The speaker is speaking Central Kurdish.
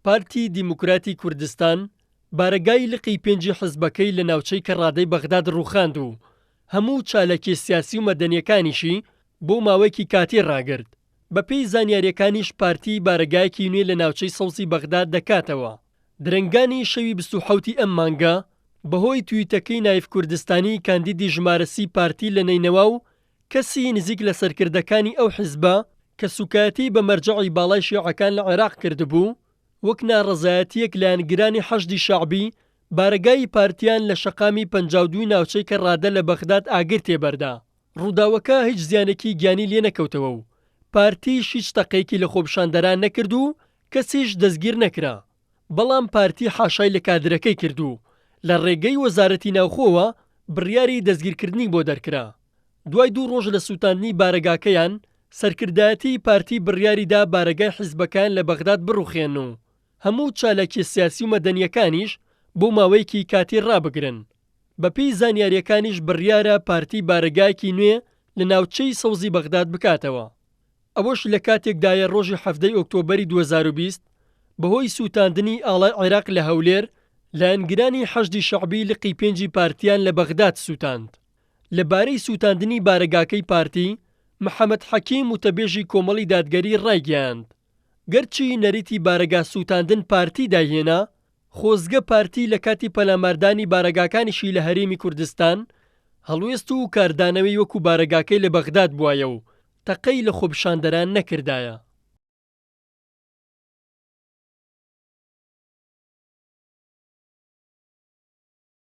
پارتی دیموکراتی کوردستان بارەگای لقی پێنجی حزبەکەی لە ناوچەی کەڕادەی بەغداد ڕووخاند و هەموو چالاکیە سیاسی و مەدەنیەکانیشی بۆ ماوەیەکی کاتی ڕاگرت. بەپێی زانیاریەکانیش پارتی بارەگایەکی نوێ لە ناوچەی سەوزی بەغداد دەکاتەوە. درەنگانی شەوی 27 ی ئەم مانگە، بەهۆی تویتەکەی نایف کوردستانی کاندیدی ژمارە سی پارتی لە نەینەوا و کەسی نزیک لە سەرکردەکانی ئەو حزبە کە سوکایەتی بە مەرجەعی باڵای شیعەکان لە عێراق کردبوو، وەک ناڕەزایەتییەک لایەنگرانی حەشدی شەعبی بارەگای پارتیان لە شەقامی 52 ی ناوچەی کەڕادە لە بەغداد ئاگر تێبەردا. ڕووداوەکە هیچ زیانێکی گیانی لێنەکەوتەوە و پارتیش هیچ تەقەیەکی لە خۆپیشاندەران نەکرد و کەسیش دەستگیر نەکرا، بەڵام پارتی حاشای لە کادرەکەی کرد و لە ڕێگەی وەزارەتی ناوخۆوە بڕیاری دەستگیرکردنی بۆ دەرکرا. دوای دوو ڕۆژ لە سووتاندنی بارەگاکەیان، سەرکردایەتیی پارتی بڕیاری دا بارەگای حیزبەکەیان لە بەغداد بڕوخێنن و هەموو چالاکییە سیاسی و مەدەنییەکانیش بۆ ماوەیەکی کاتی ڕابگرن. بەپێی زانیارییەکانیش بڕیارە پارتی بارەگایەکی نوێ لە ناوچەی سەوزی بەغداد بکاتەوە. ئەوەش لە کاتێکدایە ڕۆژی 17 ی ئۆکتۆبەری 2020 بەهۆی سووتاندنی ئاڵای عێراق لە هەولێر، لایەنگرانی حەشدی شەعبی لقی پێنجی پارتیان لە بەغداد سووتاند. لە بارەی سووتاندنی بارەگاکەی پارتی، محەمەد حەکیم وتەبێژی کۆمەڵی دادگەری ڕایگەیاند، گەرچی نەریتی بارەگا سووتاندن پارتی دایهێنا، خۆزگە پارتی لە کاتی پەلاماردانی بارەگاکانیشی لە هەرێمی کوردستان، هەڵوێست و کاردانەوەی وەکو بارەگاکەی لە بەغداد بوایە و تەقەی لە خۆپیشاندەران نەکردایە.